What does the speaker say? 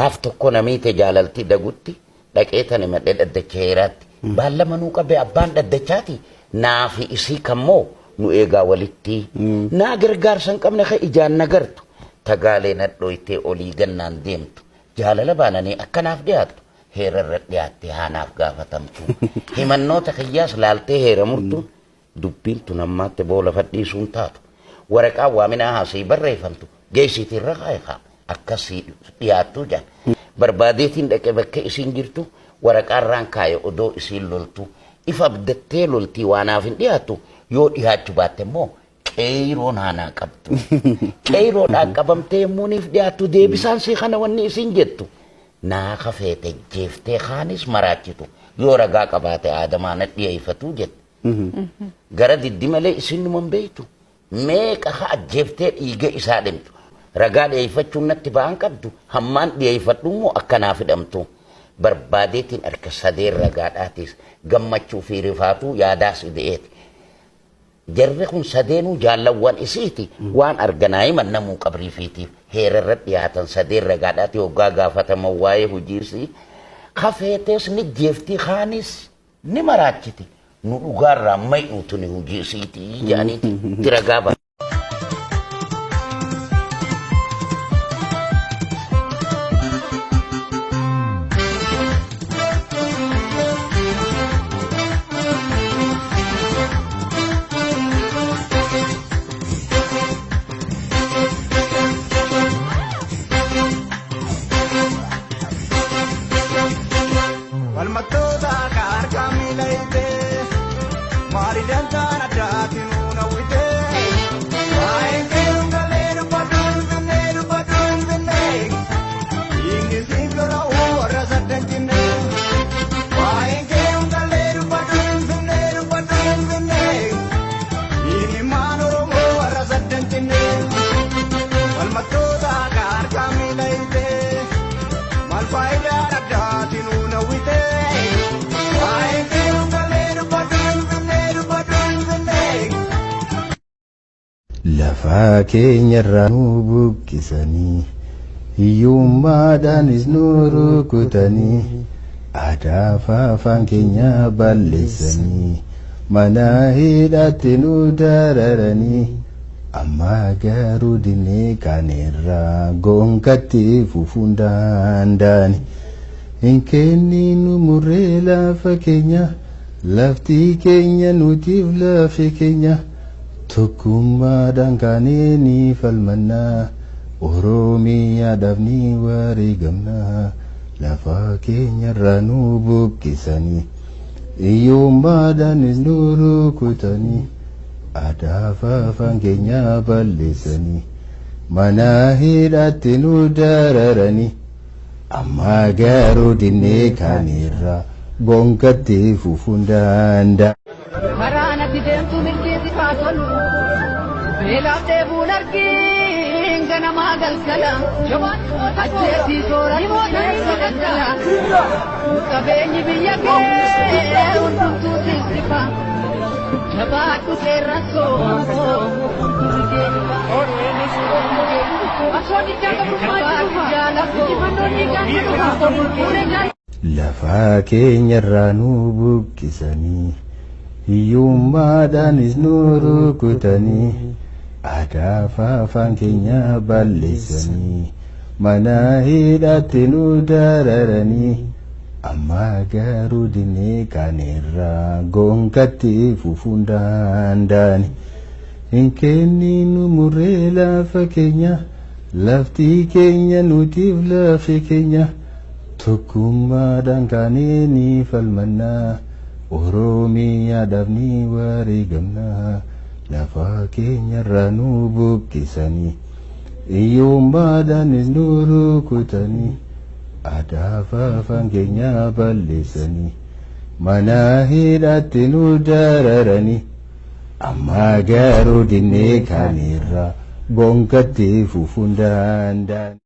Gaaf tokko namiite jaalalti dagutti dhaqee tan himadhe dhaddacha heeraatti. Baallama nuu qabe abbaan dhaddachaati naa fi isii kammoo nu eegaa walitti. Naa gargaarsa hin qabne ka ijaan na gartu. Tagaalee nadhooytee olii gannaan deemtu. Jaalala baananii akka naaf dhiyaattu heerarra dhiyaattee haa naaf gaafatamtu. Himannoota kiyyaas laaltee heera murtuun dubbiin tun ammaatte boo lafa dhiisuun taatu. Waraqaan waaminaa haa sii barreeffamtu geessiitii irra kaa'i kaa akka sii dhiyaattuu jedhan. Barbaadeetiin dhaqe bakka isiin jirtu waraqaa irraan kaaye odoo isiin loltu. If abdattee loltii waa naaf hin dhiyaattu yoo dhiyaachu baatte immoo qeeyroon haa naa qabdu. Qeeyroodhaan qabamtee yommuu niif dhiyaattu deebisaan sii kana wanni isiin jettu. Naa ka feete jeeftee kaanis maraachitu yoo ragaa qabaate aadamaa na dhiyeeffatu jette. Gara diddi malee isin numa hin beektu. Meeqa ka ajjeeftee dhiiga isaa dhimtu. Ragaa dhiyeeffachuun natti ba'an qabdu hammaan dhiyeeffadhu immoo akka naaf hidhamtu. Barbaadeetiin harka sadeen ragaadhaatis gammachuu fi rifaatuu yaadaas ide'eeti. Jarri kun sadeenuu jaallawwan isiiti waan arganaa himan namuu qabrii fiitiif heerarra dhiyaatan sadeen ragaadhaati hoggaa gaafataman waa'ee hojii isii ka feetees ni jeefti kaanis ni maraachiti nu dhugaarraa may'uu tuni hojii isiiti jedhaniiti itti ragaa bahan. Falmattoota akka harka miila hiitee maali dantaan addaatiin nuun hawwitee waa'een keeruun galee dubbadhu finfinnee dubbadhu finfinnee dhiigni siif lola'uu warra saddan cinnee waa'een keeruun galee dubbadhu finfinnee dubbadhu finfinnee dhiigni maan Oromoo warra saddan cinnee falmattoota akka harka miila hiitee maal faayidaan addaatiin nuun hawwitee waa'een keeruun galee dubbadhu finfinnee dubbadhu finfinnee. Lafaa keenyarraa nu buqqisanii hiyyummaadhaanis nu rukutanii aadaa fi afaan keenya balleessanii mana hidhaatti nu dararanii amma garuu dinnee kaaneerraa gonkatti fufuun danda'ani. Hin kenninu murree lafa keenya lafti keenya nutiif lafe keenya. Tokkummaadhaan kaanee ni falmannaa Oromiyaadhaaf ni wareegamnaa lafa keenyarraa nu buqqisanii hiyyummaadhaanis nu rukutanii aadaa fi afaan keenya balleessanii mana hidhaatti nu dararanii amma garuu dinnee kaaneerra gonkatti fufuun danda'a. Karaan ati deemtu milkii siif haa tolu. Beelaaf dheebuun argiin ganamaa galgala. Ajjeesii sooratu keessa daldala. Qabeenyi biyya kee hundumtuu siif sifa. Jabaadhu qeerransoo. Lafaa keenyarraa nu buqqisanii hiyyummaadhaanis nu rukutanii aadaa fi afaan keenya balleessanii mana hidhaatti nu dararanii amma garuu dinnee kaaneerraa gonkatti fufuun danda'ani. Hin kenninu murree lafa keenya lafti keenya nutiif lafe keenya. Tokkummaadhaan kaanee ni falmannaa Oromiyaadhaaf ni wareegamnaa lafa keenyarraa nu buqqisanii hiyyummaadhaanis nu rukutanii aadaa fi afaan keenya balleessanii mana hidhaatti nu dararanii amma garuu dinnee kaaneerra gonkatti fufuun danda'ani.